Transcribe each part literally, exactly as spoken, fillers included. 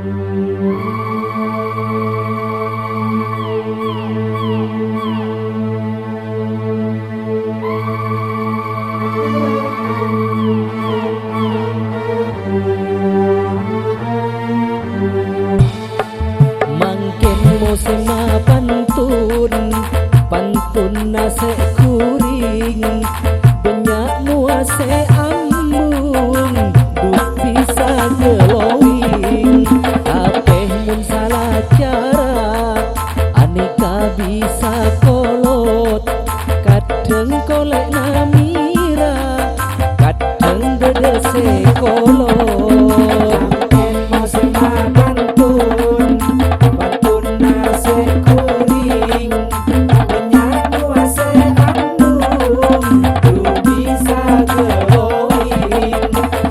Mangkèn mosèmma pantun, pantunna sè ghuring, bânnya' mowa sè ambung, dhu bisa glowing. Tapè mon sala cara, anèka bisa kolot, kadhâng kolè'na mèra, kadhâng dhâdhâ sè kolot. Pantun, pantun sè ghuring, bânnya' mowa sè ambung, dhu bisa glowing,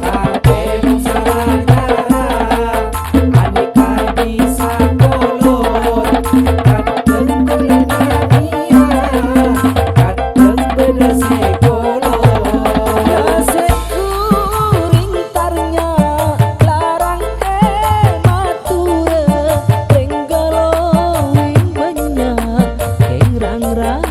tapè mon sala cara, anèka bisa kolot, kadhâng kolè'na mèra, kadhâng dhâdhâ sè kolot. Sè ghuring tarnya' larang è Madhurâ, tèngghâl glowing bânnya' kèng rang-rang